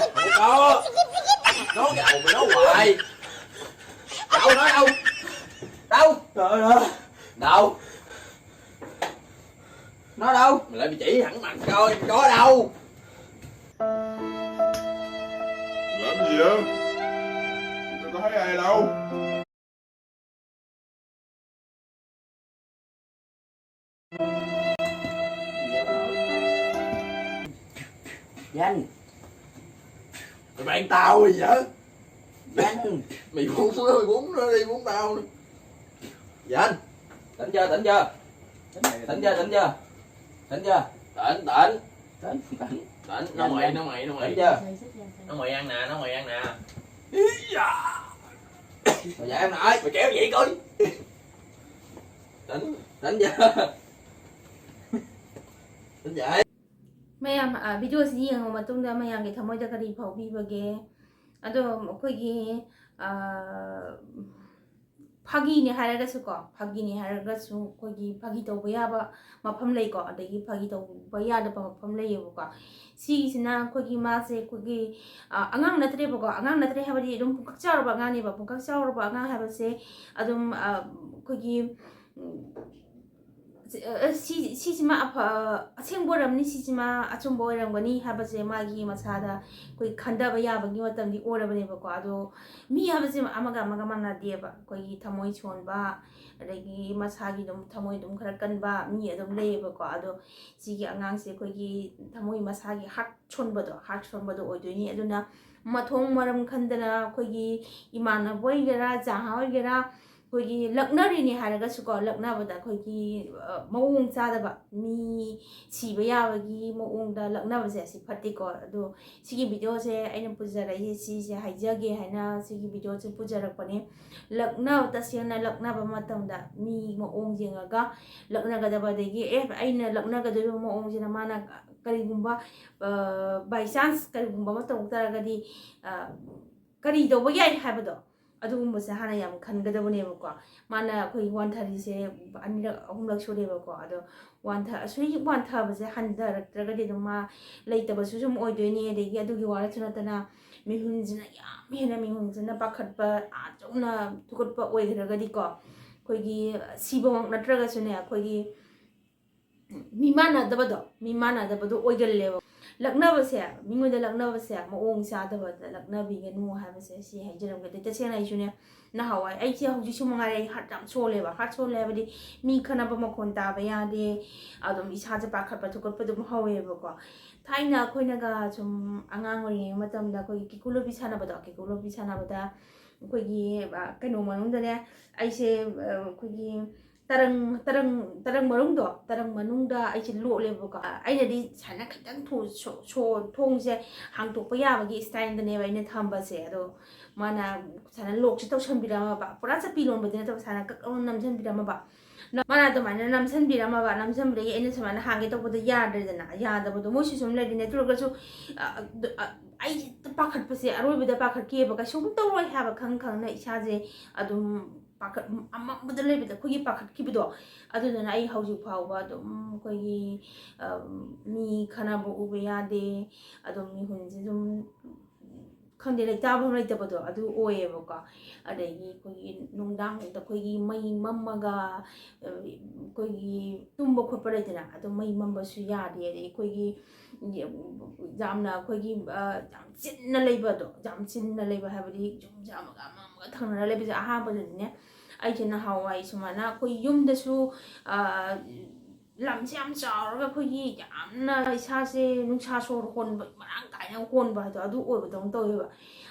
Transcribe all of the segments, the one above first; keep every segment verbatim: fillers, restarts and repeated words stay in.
Không có. Nói gạo mày nói hoài. Đâu, nói đâu? Đâu? Đó, đó. Đâu? Nó đâu? Mày lại bị chỉ thẳng mặt coi, có đâu? Làm gì vậy? Tao có thấy ai đâu. Danh. Mày bàn tao gì vậy? Danh. Mày búng nó, mày búng nó đi, búng tao nữa. Danh. Tỉnh chưa, tỉnh chưa? Tỉnh chưa, tỉnh chưa? Tỉnh chưa? Tỉnh, tỉnh. Tỉnh, tỉnh. Tỉnh, nó Danh, mày, Danh. Nó mày, nó mày. Tỉnh chưa? Nó mày ăn nè, nó mày ăn nè. Ý da. Mày dạy em lại, mày kéo vậy coi. Tránh, tránh ra. Tránh dạy. ꯃꯌꯥꯝ, ꯑ, ꯚꯤꯗꯤꯑꯣꯁꯤ ꯌꯦꯡꯉ ꯃꯇꯨꯡꯗ ꯃꯌꯥꯝꯒꯤ ꯊꯃꯣꯏꯗ ꯀꯔꯤ ꯐꯥꯎꯕꯤꯕꯒꯦ? ꯑꯗꯣ ꯑꯩꯈꯣꯏꯒꯤ, ꯑ, ꯐꯥꯒꯤꯅꯦ ꯍꯥꯏꯔꯒꯁꯨꯀꯣ, ꯐꯥꯒꯤꯅꯦ ꯍꯥꯏꯔꯒꯁꯨ ꯑꯩꯈꯣꯏꯒꯤ ꯐꯥꯒꯤ ꯇꯧꯕ ꯌꯥꯕ ꯃꯐꯝ ꯂꯩꯀꯣ, ꯑꯗꯒꯤ ꯐꯥꯒꯤ ꯇꯧꯕ ꯌꯥꯗꯕ ꯃꯐꯝ ꯂꯩꯌꯦꯕꯀꯣ꯫ ꯁꯤꯒꯤꯁꯤꯅ ꯑꯩꯈꯣꯏꯒꯤ ꯃꯥꯁꯦ ꯑꯩꯈꯣꯏꯒꯤ, ꯑ, ꯑꯉꯥꯡ ꯅꯠꯇ꯭ꯔꯦꯕꯀꯣ, ꯑꯉꯥꯡ ꯅꯠꯇ꯭ꯔꯦ ꯍꯥꯏꯕꯗꯤ ꯑꯗꯨꯝ ꯄꯨꯡꯀꯛ ꯆꯥꯎꯔꯕ ꯑꯉꯥꯡꯅꯦꯕ꯫ ꯄꯨꯡꯀꯛ ꯆꯥꯎꯔꯕ ꯑꯉꯥꯡ ꯍꯥꯏꯕꯁꯦ ꯑꯗꯨꯝ, ꯑ, ꯑꯩꯈꯣꯏꯒꯤ, ꯎꯝ, ꯁꯤ-, ꯑ, ꯁꯤ-, ꯁꯤꯁꯤꯃ ꯑꯐ-, ꯑꯁꯦꯡꯕ ꯑꯣꯏꯔꯝꯅꯤ, ꯁꯤꯁꯤꯃ ꯑꯆꯨꯝꯕ ꯑꯣꯏꯔꯝꯒꯅꯤ ꯍꯥꯏꯕꯁꯦ ꯃꯥꯒꯤ ꯃꯁꯥꯗ ꯑꯩꯈꯣꯏ ꯈꯟꯊꯕ ꯌꯥꯕꯒꯤ ꯃꯇꯝꯗꯤ ꯑꯣꯏꯔꯕꯅꯦꯕꯀꯣ꯫ ꯑꯗꯣ ꯃꯤ ꯍꯥꯏꯕꯁꯦ ꯑꯃꯒ ꯑꯃꯒ ꯃꯥꯟꯅꯗꯦꯕ꯫ ꯑꯩꯈꯣꯏꯒꯤ ꯊꯃꯣꯏ ꯁꯣꯟꯕ, ꯑꯗꯒꯤ ꯃꯁꯥꯒꯤ ꯑꯗꯨꯝ ꯊꯃꯣꯏ ꯑꯗꯨꯝ ꯈꯔ ꯀꯟꯕ ꯃꯤ ꯑꯗꯨꯝ ꯂꯩꯌꯦꯕꯀꯣ꯫ ꯑꯗꯣ ꯁꯤꯒꯤ ꯑꯉꯥꯡꯁꯦ ꯑꯩꯈꯣꯏꯒꯤ ꯊꯃꯣꯏ ꯃꯁꯥꯒꯤ ꯍꯥꯔꯠ ꯁꯣꯟꯕꯗꯣ, ꯍꯥꯔꯠ ꯁꯣꯟꯕꯗꯣ ꯑꯣꯏꯗꯣꯏꯅꯤ꯫ ꯑꯗꯨꯅ ꯃꯊꯣꯡ ꯃꯔꯝ ꯈꯟꯗꯅ ꯑꯩꯈꯣꯏꯒꯤ ꯏꯃꯥꯟꯅꯕ ꯑꯣꯏꯒꯦꯔꯥ, ꯖꯍꯥ ꯑꯣꯏꯒꯦꯔꯥ, ꯑꯩꯈꯣꯏꯒꯤ ꯂꯛꯅꯔꯤꯅꯦ ꯍꯥꯏꯔꯒꯁꯨꯀꯣ, ꯂꯛꯅꯕꯗ ꯑꯩꯈꯣꯏꯒꯤ, ꯑ, ꯃꯑꯣꯡ ꯆꯥꯗꯕ, ꯃꯤ ꯁꯤꯕ ꯌꯥꯕꯒꯤ ꯃꯑꯣꯡꯗ ꯂꯛꯅꯕꯁꯦ ꯑꯁꯤ ꯐꯠꯇꯦꯀꯣ꯫ ꯑꯗꯣ ꯁꯤꯒꯤ ꯚꯤꯗꯤꯑꯣꯁꯦ ꯑꯩꯅ ꯄꯨꯖꯔꯛꯏꯁꯦ, ꯁꯤꯁꯦ ꯍꯥꯏꯖꯒꯦ ꯍꯥꯏꯅ ꯁꯤꯒꯤ ꯚꯤꯗꯤꯑꯣꯁꯦ ꯄꯨꯖꯔꯛꯄꯅꯦ꯫ ꯂꯛꯅꯕ, ꯇꯁꯦꯡꯅ ꯂꯛꯅꯕ ꯃꯇꯝꯗ ꯃꯤ ꯃꯑꯣꯡ ꯌꯦꯡꯉꯒ ꯂꯛꯅꯒꯗꯕ, ꯑꯗꯒꯤ, ꯑꯦ, ꯑꯩꯅ ꯂꯛꯅꯒꯗꯣꯔꯤꯕ ꯃꯑꯣꯡꯁꯤꯅ ꯃꯥꯅ ꯀꯔꯤꯒꯨꯝꯕ, ꯑ, by chance ꯀꯔꯤꯒꯨꯝꯕ ꯑꯃ ꯇꯧꯔꯛ ꯇꯥꯔꯒꯗꯤ, ꯑ, ꯀꯔꯤ ꯇꯧꯕ ꯌꯥꯏ ꯍꯥꯏꯕꯗꯣ, ꯑꯗꯨꯒꯨꯝꯕꯁꯦ ꯍꯥꯟꯅ ꯌꯥꯝ ꯈꯟꯒꯗꯕꯅꯦꯕꯀꯣ꯫ ꯃꯥꯅ ꯑꯩꯈꯣꯏ ꯋꯥꯟꯊꯔꯤꯁꯦ ꯑꯅꯤꯔꯛ, ꯑꯍꯨꯝꯂꯛ ꯁꯨꯔꯦꯕꯀꯣ꯫ ꯑꯗꯣ ꯋꯥꯟꯊ-, ꯑꯁꯨꯝ ꯋꯥꯟꯊꯕꯁꯦ ꯍꯟꯊꯔꯛꯇ꯭ꯔꯒꯗꯤ ꯑꯗꯨꯝ ꯃꯥ ꯂꯩꯇꯕꯁꯨ ꯁꯨꯝ ꯑꯣꯏꯗꯣꯏꯅꯤ꯫ ꯑꯗꯒꯤ ꯑꯗꯨꯒꯤ ꯋꯥꯗꯁꯨ ꯅꯠꯇꯅ ꯃꯤꯍꯨꯟꯁꯤꯅ ꯌꯥꯝ ꯍꯦꯟꯅ, ꯃꯤꯍꯨꯟꯁꯤꯅ ꯄꯥꯈꯠꯄ, ꯑꯥ ꯌꯧꯅ ꯊꯨꯀꯠꯄ ꯑꯣꯏꯈ꯭ꯔꯒꯗꯤꯀꯣ, ꯑꯩꯈꯣꯏꯒꯤ ꯁꯤꯕꯃꯛ ꯅꯠꯇ꯭ꯔꯒꯁꯨꯅꯦ, ꯑꯩꯈꯣꯏꯒꯤ ꯃꯤ ꯃꯥꯟꯅꯗꯕꯗꯣ, ꯃꯤ ꯃꯥꯟꯅꯗꯕꯗꯣ ꯑꯣꯏꯒꯜꯂꯦꯕ꯫ ꯂꯛꯅꯕꯁꯦ, ꯃꯤꯉꯣꯟꯗ ꯂꯛꯅꯕꯁꯦ ꯃꯑꯣꯡ ꯆꯥꯗꯕꯗ ꯂꯛꯅꯕꯤꯒꯅꯨ ꯍꯥꯏꯕꯁꯦ ꯁꯤ ꯍꯥꯏꯖꯔꯝꯒꯦ꯫ ꯑꯗꯩ ꯇꯁꯦꯡꯅ ꯑꯩꯁꯨꯅꯦ, ꯅꯍꯥꯟꯋꯥꯏ, ꯑꯩꯁꯦ ꯍꯧꯖꯤꯛꯁꯨ ꯃꯉꯥꯏꯔꯦ, ꯑꯩ ꯍꯥꯔꯠ ꯌꯥꯝ ꯁꯣꯜꯂꯦꯕ꯫ ꯍꯥꯔꯠ ꯁꯣꯜꯂꯦ ꯍꯥꯏꯕꯗꯤ ꯃꯤ ꯈꯠꯅꯕ ꯃꯈꯣꯟ ꯇꯥꯕ ꯌꯥꯗꯦ, ꯑꯗꯨꯝ ꯏꯁꯥꯁꯦ ꯄꯥꯈꯠꯄ ꯊꯨꯀꯠꯄ ꯑꯗꯨꯝ ꯍꯧꯋꯦꯕꯀꯣ꯫ ꯊꯥꯏꯅ ꯑꯩꯈꯣꯏꯅꯒ ꯁꯨꯝ ꯑꯉꯥꯡ ꯑꯣꯏꯔꯤꯉꯩ ꯃꯇꯝꯗ ꯑꯩꯈꯣꯏꯒꯤ ꯀꯦꯀꯨ ꯂꯣꯠꯄꯤ ꯁꯥꯟꯅꯕꯗꯣ, ꯀꯦꯀꯨ ꯂꯣꯠꯄꯤ ꯁꯥꯟꯅꯕꯗ ꯑꯩꯈꯣꯏꯒꯤ, ꯑ, ꯀꯩꯅꯣ ꯃꯅꯨꯡꯗꯅꯦ, ꯑꯩꯁꯦ, ꯑ, ꯑꯩꯈꯣꯏꯒꯤ ꯇꯔꯪ ꯇꯔꯪ ꯇꯔꯪ ꯃꯅꯨꯡꯗꯣ, ꯇꯔꯪ ꯃꯅꯨꯡꯗ ꯑꯩꯁꯦ ꯂꯣꯠꯂꯦꯕꯀꯣ꯫ ꯑꯩꯅꯗꯤ ꯁꯨꯃꯥꯏꯅ ꯈꯤꯇꯪ ꯊꯨ-, ꯁꯣ-, ꯁꯣ-, ꯊꯣꯡꯁꯦ ꯍꯥꯡꯗꯣꯛꯄ ꯌꯥꯕꯒꯤ ꯏꯁꯇꯥꯏꯜꯗꯅꯦꯕ ꯑꯩꯅ ꯊꯝꯕꯁꯦ꯫ ꯑꯗꯣ ꯃꯥꯅ ꯁꯨꯃꯥꯏꯅ ꯂꯣꯛꯁꯦ ꯇꯧꯁꯟꯕꯤꯔꯝꯃꯕ, ꯄꯨꯔꯥ ꯆꯞꯄꯤ ꯂꯣꯟꯕꯗꯤ ꯅꯠꯇꯕ, ꯁꯨꯃꯥꯏꯅ ꯀꯛ ꯂꯥꯎꯅ ꯅꯝꯁꯤꯟꯕꯤꯔꯝꯃꯕ꯫ ꯅ-, ꯃꯥꯅ ꯑꯗꯨꯃꯥꯏꯅ ꯅꯝꯁꯤꯟꯕꯤꯔꯝꯃꯕ, ꯅꯝꯁꯤꯟꯕꯗꯒꯤ ꯑꯩꯅ ꯁꯨꯃꯥꯏꯅ ꯍꯥꯡꯒꯦ ꯇꯧꯕꯗ ꯌꯥꯗ꯭ꯔꯦꯗꯅ꯫ ꯌꯥꯗꯕꯗꯣ ꯃꯣꯏꯁꯨ ꯁꯨꯝ ꯂꯩꯔꯤꯅꯦ꯫ ꯑꯗꯨ ꯑꯣꯏꯔꯒꯁꯨ, ꯑ, ꯑ, ꯑ, ꯑꯩ ꯍꯦꯛꯇ ꯄꯥꯈꯠꯄꯁꯦ, ꯑꯔꯣꯏꯕꯗ ꯄꯥꯈꯠꯈꯤꯑꯕ꯫ ꯀꯩꯁꯨꯝ ꯇꯧꯔꯣꯏ ꯍꯥꯏꯕ ꯈꯪ ꯈꯪꯅ ꯏꯁꯥꯁꯦ ꯑꯗꯨꯝ ꯄꯥꯈꯠ-, ꯑꯃꯝꯕꯗ ꯂꯩꯕꯗ ꯑꯩꯈꯣꯏꯒꯤ ꯄꯥꯈꯠꯈꯤꯕꯗꯣ꯫ ꯑꯗꯨꯗꯨꯅ ꯑꯩ ꯍꯧꯖꯤꯛ ꯐꯥꯎꯕ ꯑꯗꯨꯝ ꯑꯩꯈꯣꯏꯒꯤ, ꯑ, ꯃꯤ ꯈꯠꯅꯕ ꯎꯕ ꯌꯥꯗꯦ꯫ ꯑꯗꯨꯝ ꯃꯤꯍꯨꯟꯁꯦ ꯑꯗꯨꯝ, ꯈꯪꯗꯦ, ꯂꯩꯇꯥꯐꯝ ꯂꯩꯇꯕꯗꯣ ꯑꯗꯨ ꯑꯣꯏꯌꯦꯕꯀꯣ꯫ ꯑꯗꯒꯤ ꯑꯩꯈꯣꯏꯒꯤ ꯅꯨꯡꯗꯥꯡꯗ ꯑꯩꯈꯣꯏꯒꯤ ꯃꯩ ꯃꯝꯃꯒ, ꯑ, ꯑꯩꯈꯣꯏꯒꯤ ꯇꯨꯝꯕ ꯈꯣꯠꯄ ꯂꯩꯗꯅ, ꯑꯗꯨꯝ ꯃꯩ ꯃꯝꯕꯁꯨ ꯌꯥꯗꯦ꯫ ꯑꯗꯩ ꯑꯩꯈꯣꯏꯒꯤ ꯌꯥꯝꯅ ꯑꯩꯈꯣꯏꯒꯤ, ꯑ, ꯌꯥꯝ ꯆꯤꯟꯅ ꯂꯩꯕꯗꯣ, ꯌꯥꯝ ꯆꯤꯟꯅ ꯂꯩꯕ ꯍꯥꯏꯕꯗꯤ ꯌꯨꯝꯁꯦ ꯑꯃꯒ ꯑꯃ ꯑꯃꯒ ꯊꯪꯅꯅ ꯂꯩꯕꯁꯦ꯫ ꯑꯍꯥꯟꯕꯗꯗꯤꯅꯦ, ꯑꯩꯁꯦ ꯅꯍꯥꯟꯋꯥꯏ ꯁꯨꯃꯥꯏꯅ ꯑꯩꯈꯣꯏ ꯌꯨꯝꯗꯁꯨ, ꯑ, ꯂꯝꯁꯦ ꯌꯥꯝ ꯆꯥꯎꯔꯒ ꯑꯩꯈꯣꯏꯒꯤ ꯌꯥꯝꯅ ꯏꯁꯥꯁꯦ ꯅꯨꯡꯁꯥ ꯁꯣꯔ ꯍꯣꯟꯕ ꯃꯔꯥꯡ ꯀꯥꯏꯅ ꯍꯣꯟꯕ ꯍꯥꯏꯗꯣ ꯑꯗꯨ ꯑꯣꯏꯕꯗꯧꯅ ꯇꯧꯋꯦꯕ꯫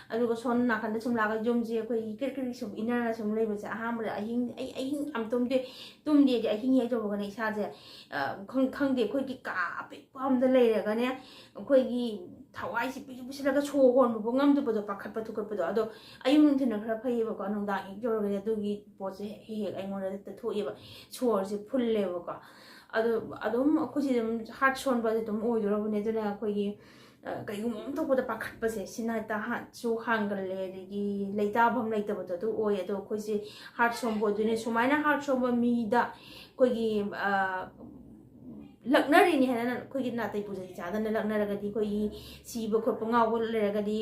ꯑꯗꯨꯒ ꯁꯣꯝ ꯅꯥꯀꯟꯗ ꯁꯨꯝ ꯂꯥꯛꯑꯒ ꯌꯨꯝꯁꯦ ꯑꯩꯈꯣꯏꯒꯤ ꯀ꯭ꯔꯤꯛ ꯀ꯭ꯔꯤꯛ ꯁꯨꯝ ꯏꯟꯅꯔꯒ ꯁꯨꯝ ꯂꯩꯕꯁꯦ, ꯑꯍꯥꯟꯕꯗ ꯑꯍꯤꯡ, ꯑꯩ ꯑꯍꯤꯡ ꯌꯥꯝ ꯇꯨꯝꯗꯦ, ꯇꯨꯝꯗꯦꯗꯤ ꯑꯍꯤꯡ ꯍꯦꯛ ꯇꯧꯕꯒꯅꯦ ꯏꯁꯥꯁꯦ, ꯑ, ꯈꯪ-, ꯈꯪꯗꯦ, ꯑꯩꯈꯣꯏꯒꯤ ꯀꯥ ꯑꯄꯤꯛꯄ ꯑꯝꯗ ꯂꯩꯔꯒꯅꯦ, ꯑꯩꯈꯣꯏꯒꯤ ꯊꯋꯥꯏꯁꯦ ꯄꯤꯛꯁꯤꯜ ꯄꯤꯛꯁꯤꯜꯂꯒ ꯁꯣꯔ ꯍꯣꯟꯕꯐꯥꯎ ꯉꯝꯗꯕꯗꯣ, ꯄꯥꯈꯠꯄ ꯊꯨꯀꯠꯄꯗꯣ꯫ ꯑꯗꯣ ꯑꯌꯨꯛ ꯅꯨꯡꯊꯤꯜꯅ ꯈꯔ ꯐꯩꯌꯦꯕꯀꯣ, ꯅꯨꯡꯗꯥꯡ ꯍꯦꯛ ꯌꯧꯔꯒꯗꯤ ꯑꯗꯨꯒꯤ ꯄꯣꯠꯁꯦ ꯍꯦꯛ ꯍꯦꯛ ꯑꯩꯉꯣꯟꯗ ꯍꯦꯛꯇ ꯊꯣꯛꯑꯦꯕ, ꯁꯣꯔꯁꯦ ꯐꯨꯜꯂꯦꯕꯀꯣ꯫ ꯑꯗꯣ ꯑꯗꯨꯝ ꯑꯩꯈꯣꯏꯁꯦ ꯑꯗꯨꯝ ꯍꯥꯔꯠ ꯁꯣꯟꯕꯁꯦ ꯑꯗꯨꯝ ꯑꯣꯏꯗꯣꯔꯕꯅꯦ꯫ ꯑꯗꯨꯅ ꯑꯩꯈꯣꯏꯒꯤ, ꯑ, ꯀꯩꯒꯨꯝꯕ ꯑꯃ ꯊꯣꯛꯄꯗ ꯄꯥꯈꯠꯄꯁꯦ, ꯁꯤꯅ ꯍꯦꯛꯇ ꯍꯥꯔꯠꯁꯨ ꯍꯥꯡꯒꯜꯂꯦ, ꯑꯗꯒꯤ ꯂꯩꯇꯥꯐꯝ ꯂꯩꯇꯕꯗꯣ ꯑꯗꯨ ꯑꯣꯏ꯫ ꯑꯗꯣ ꯑꯩꯈꯣꯏꯁꯦ ꯍꯥꯔꯠ ꯁꯣꯟꯕ ꯑꯣꯏꯗꯣꯏꯅꯦ꯫ ꯁꯨꯃꯥꯏꯅ ꯍꯥꯔꯠ ꯁꯣꯟꯕ ꯃꯤꯗ ꯑꯩꯈꯣꯏꯒꯤ, ꯑ, ꯂꯛꯅꯔꯤꯅꯤ ꯍꯥꯏꯅ ꯑꯩꯈꯣꯏꯒꯤ ꯅꯥꯇꯩ ꯄꯨꯖꯩ ꯆꯥꯗꯅ ꯂꯛꯅꯔꯒꯗꯤ, ꯑꯩꯈꯣꯏꯒꯤ ꯁꯤꯕ ꯈꯣꯠꯄ ꯉꯥꯎꯕ ꯂꯩꯔꯒꯗꯤ,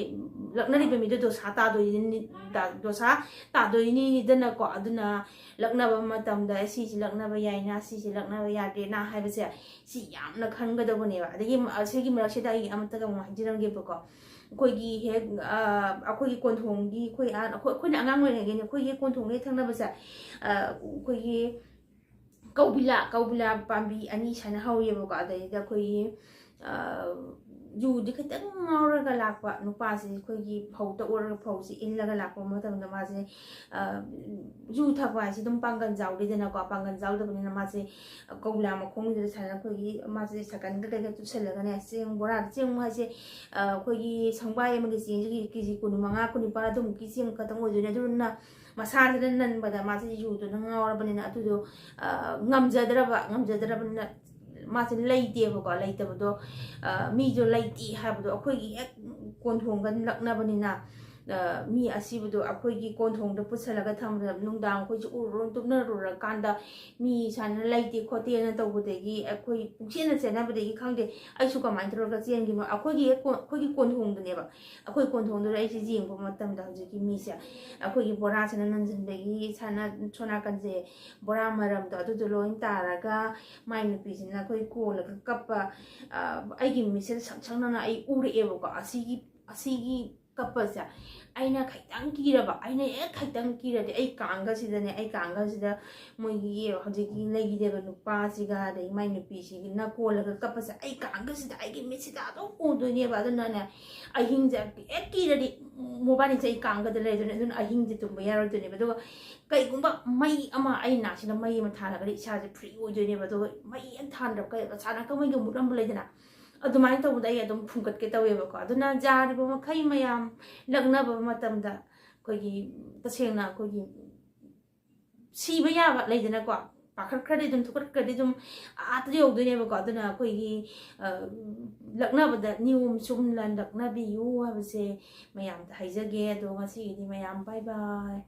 ꯂꯛꯅꯔꯤꯕ ꯃꯤꯗꯣ ꯗꯣꯁꯥ ꯇꯥꯗꯣꯏꯅꯤ, ꯗꯣꯁꯥ ꯇꯥꯗꯣꯏꯅꯤꯗꯅꯀꯣ꯫ ꯑꯗꯨꯅ ꯂꯛꯅꯕ ꯃꯇꯝꯗ "ꯑꯦ, ꯁꯤꯁꯤ ꯂꯛꯅꯕ ꯌꯥꯏꯅ, ꯁꯤꯁꯤ ꯂꯛꯅꯕ ꯌꯥꯗꯦꯅ" ꯍꯥꯏꯕꯁꯦ, ꯁꯤ ꯌꯥꯝꯅ ꯈꯟꯒꯗꯧꯕꯅꯦꯕ꯫ ꯑꯗꯒꯤ ꯃ-, ꯑꯁꯤꯒꯤ ꯃꯔꯛꯁꯤꯗ ꯑꯩ ꯑꯃꯇꯒ ꯑꯃꯨꯛ ꯍꯥꯏꯖꯔꯝꯒꯦꯕꯀꯣ꯫ ꯑꯩꯈꯣꯏꯒꯤ ꯍꯦꯛ, ꯑ, ꯑꯩꯈꯣꯏꯒꯤ ꯀꯣꯟꯊꯣꯡꯒꯤ, ꯑꯩꯈꯣꯏ, ꯑ, ꯑꯩꯈꯣꯏ, ꯑꯩꯈꯣꯏꯅ ꯑꯉꯥꯡ ꯑꯣꯏꯔꯤꯉꯩꯗꯒꯤꯅꯦ, ꯑꯩꯈꯣꯏꯒꯤ ꯀꯣꯟꯊꯣꯡꯒꯤ ꯍꯦꯛ ꯊꯪꯅꯕꯁꯦ, ꯑ, ꯑꯩꯈꯣꯏꯒꯤ ꯀꯧꯕꯤꯂꯥ, ꯀꯧꯕꯤꯂꯥ ꯄꯥꯝꯕꯤ ꯑꯅꯤ ꯁꯨꯃꯥꯏꯅ ꯍꯧꯋꯦꯕꯀꯣ꯫ ꯑꯗꯩꯗ ꯑꯩꯈꯣꯏꯒꯤ, ꯑ, ꯌꯨꯗꯤ ꯈꯤꯇꯪ ꯉꯥꯎꯔꯒ ꯂꯥꯛꯄ ꯅꯨꯄꯥꯁꯦ, ꯑꯩꯈꯣꯏꯒꯤ ꯐꯧ ꯇꯛꯎꯔꯒ ꯐꯧꯁꯦ ꯏꯜꯂꯒ ꯂꯥꯛꯄ ꯃꯇꯝꯗ ꯃꯥꯁꯦ, ꯑ, ꯌꯨ ꯊꯛꯄ ꯍꯥꯏꯁꯦ ꯑꯗꯨꯝ ꯄꯥꯡꯒꯜ ꯌꯥꯎꯗꯦꯗꯅꯀꯣ꯫ ꯄꯥꯡꯒꯜ ꯌꯥꯎꯗꯕꯅꯤꯅ ꯃꯥꯁꯦ ꯀꯧꯂꯥ ꯃꯈꯣꯡꯗꯨꯗ ꯁꯨꯃꯥꯏꯅ ꯑꯩꯈꯣꯏꯒꯤ ꯃꯥꯁꯦ ꯁꯥꯏꯀꯜꯒ ꯀꯩꯒ ꯇꯨꯁꯜꯂꯒꯅꯦ, ꯆꯦꯡ ꯕꯣꯔꯥꯗ, ꯆꯦꯡ ꯍꯥꯏꯁꯦ, ꯑ, ꯑꯩꯈꯣꯏꯒꯤ ꯁꯪꯕꯥꯏ ꯑꯃꯒꯤ ꯆꯦꯡꯁꯤꯒꯤ ꯀꯦ ꯖꯤ ꯀꯨꯟꯃꯉꯥ, ꯀꯨꯟꯅꯤꯄꯥꯜ ꯑꯗꯨꯃꯨꯛꯀꯤ ꯆꯦꯡ ꯈꯛꯇꯪ ꯑꯣꯏꯗꯣꯏꯅꯦ꯫ ꯑꯗꯨꯅ ꯃꯁꯥꯁꯤꯗ ꯅꯟꯕꯗ ꯃꯥꯁꯦ ꯌꯨꯗꯨꯅ ꯉꯥꯎꯔꯕꯅꯤꯅ ꯑꯗꯨꯗꯣ, ꯑ, ꯉꯝꯖꯗ꯭ꯔꯕ, ꯉꯝꯖꯗ꯭ꯔꯕꯅꯤꯅ ꯃꯥꯁꯦ ꯂꯩꯇꯦꯕꯀꯣ꯫ ꯂꯩꯇꯕꯗꯣ, ꯑ, ꯃꯤꯁꯨ ꯂꯩꯇꯦ ꯍꯥꯏꯕꯗꯣ ꯑꯩꯈꯣꯏꯒꯤ ꯍꯦꯛ ꯀꯣꯟꯊꯣꯡꯒ ꯅꯛꯅꯕꯅꯤꯅ, ꯑ, ꯃꯤ ꯑꯁꯤꯕꯗꯣ ꯑꯩꯈꯣꯏꯒꯤ ꯀꯣꯟꯊꯣꯡꯗ ꯄꯨꯁꯜꯂꯒ ꯊꯝꯕꯗ ꯅꯨꯡꯗꯥꯡ ꯑꯩꯈꯣꯏꯁꯦ ꯎꯔꯨꯔꯨ ꯇꯨꯝꯅꯔꯨꯔꯀꯥꯟꯗ ꯃꯤ ꯁꯨꯃꯥꯏꯅ ꯂꯩꯇꯦ ꯈꯣꯠꯇꯦꯅ ꯇꯧꯕꯗꯒꯤ ꯑꯩꯈꯣꯏ ꯄꯨꯡꯆꯦꯟꯅ ꯆꯦꯟꯅꯕꯗꯒꯤ ꯈꯪꯗꯦ, ꯑꯩꯁꯨ ꯀꯃꯥꯏꯅ ꯇꯧꯔꯒ ꯆꯦꯟꯈꯤꯅꯣ꯫ ꯑꯩꯈꯣꯏꯒꯤ ꯍꯦꯛ ꯀꯣ-, ꯑꯩꯈꯣꯏꯒꯤ ꯀꯣꯟꯊꯣꯡꯗꯨꯅꯦꯕ꯫ ꯑꯩꯈꯣꯏ ꯀꯣꯟꯊꯣꯡꯗꯨꯗ ꯑꯩꯁꯦ ꯌꯦꯡꯕ ꯃꯇꯝꯗ ꯍꯧꯖꯤꯛꯀꯤ ꯃꯤꯁꯦ ꯑꯩꯈꯣꯏꯒꯤ ꯕꯣꯔꯥꯁꯤꯅ ꯅꯟꯁꯤꯟꯕꯒꯤ ꯁꯥꯅ-, ꯁꯣꯅꯥꯀꯟꯁꯦ ꯕꯣꯔꯥ ꯃꯔꯝꯗꯣ ꯑꯗꯨꯗꯣ ꯂꯣꯏ ꯇꯥꯔꯒ ꯃꯥꯏ ꯅꯨꯄꯤꯁꯤꯅ ꯑꯩꯈꯣꯏ ꯀꯣꯜꯂꯒ ꯀꯞꯄ, ꯑ, ꯑꯩꯒꯤ ꯃꯤꯠꯁꯤꯗ ꯁꯪ ꯁꯪꯅꯅ ꯑꯩ ꯎꯔꯛꯑꯦꯕꯀꯣ꯫ ꯑꯁꯤꯒꯤ, ꯑꯁꯤꯒꯤ ꯀꯞꯄꯁꯦ ꯑꯩꯅ ꯈꯤꯇꯪ ꯀꯤꯔꯕ, ꯑꯩꯅ ꯍꯦꯛ ꯈꯤꯇꯪ ꯀꯤꯔꯗꯤ ꯑꯩ ꯀꯥꯡꯒꯁꯤꯗꯅꯦ, ꯑꯩ ꯀꯥꯡꯒꯁꯤꯗ ꯃꯣꯏꯒꯤ ꯍꯧꯖꯤꯛꯀꯤ ꯂꯩꯈꯤꯗꯦꯕ ꯅꯨꯄꯥꯁꯤꯒ ꯑꯗꯩ ꯃꯥꯏ ꯅꯨꯄꯤꯁꯤꯒꯤꯅ ꯀꯣꯜꯂꯒ ꯀꯞꯄꯁꯦ ꯑꯩ ꯀꯥꯡꯒꯁꯤꯗ ꯑꯩꯒꯤ ꯃꯤꯠꯁꯤꯗ ꯑꯗꯨꯝ ꯎꯗꯣꯏꯅꯦꯕ꯫ ꯑꯗꯨꯅꯅꯦ, ꯑꯍꯤꯡꯁꯦ ꯍꯦꯛ ꯀꯤꯔꯗꯤ ꯃꯕꯥꯅꯤꯁꯦ ꯑꯩ ꯀꯥꯡꯒꯗ ꯂꯩꯗꯣꯏꯅꯦ꯫ ꯑꯗꯨꯅ ꯑꯍꯤꯡꯁꯦ ꯇꯨꯝꯕ ꯌꯥꯔꯣꯏꯗꯣꯏꯅꯦꯕ꯫ ꯑꯗꯨꯒ ꯀꯩꯒꯨꯝꯕ ꯃꯩ ꯑꯃ ꯑꯩ ꯅꯥꯛꯁꯤꯗ ꯃꯩ ꯑꯃ ꯊꯥꯜꯂꯒꯗꯤ ꯏꯁꯥꯁꯦ free ꯑꯣꯏꯗꯣꯏꯅꯦꯕ꯫ ꯑꯗꯨꯒ ꯃꯩ ꯍꯦꯛ ꯊꯥꯟꯗ꯭ꯔꯕ ꯀꯩ ꯃꯁꯥꯅ ꯃꯩꯒ ꯃꯨꯠꯂꯝꯕ ꯂꯩꯗꯅ, ꯑꯗꯨꯃꯥꯏꯅ ꯇꯧꯕꯗ ꯑꯩ ꯑꯗꯨꯝ ꯐꯨꯝꯒꯠꯀꯦ ꯇꯧꯋꯦꯕꯀꯣ꯫ ꯑꯗꯨꯅ ꯌꯥꯔꯤꯕ ꯃꯈꯩ ꯃꯌꯥꯝ ꯂꯛꯅꯕ ꯃꯇꯝꯗ ꯑꯩꯈꯣꯏꯒꯤ ꯇꯁꯦꯡꯅ ꯑꯩꯈꯣꯏꯒꯤ ꯁꯤꯕ ꯌꯥꯕ ꯂꯩꯗꯅꯀꯣ, ꯄꯥꯈꯠꯈ꯭ꯔꯗꯤ ꯑꯗꯨꯝ ꯊꯨꯀꯠꯈ꯭ꯔꯗꯤ ꯑꯗꯨꯝ ꯑꯥꯗ ꯌꯧꯗꯣꯏꯅꯦꯕꯀꯣ꯫ ꯑꯗꯨꯅ ꯑꯩꯈꯣꯏꯒꯤ, ꯑ, ꯂꯛꯅꯕꯗ ꯅꯤꯌꯣꯝ ꯆꯨꯝꯅ ꯂꯛꯅꯕꯤꯌꯨ ꯍꯥꯏꯕꯁꯦ ꯃꯌꯥꯝꯗ ꯍꯥꯏꯖꯒꯦ꯫ ꯑꯗꯣ ꯉꯁꯤꯒꯤꯗꯤ ꯃꯌꯥꯝ bye bye꯫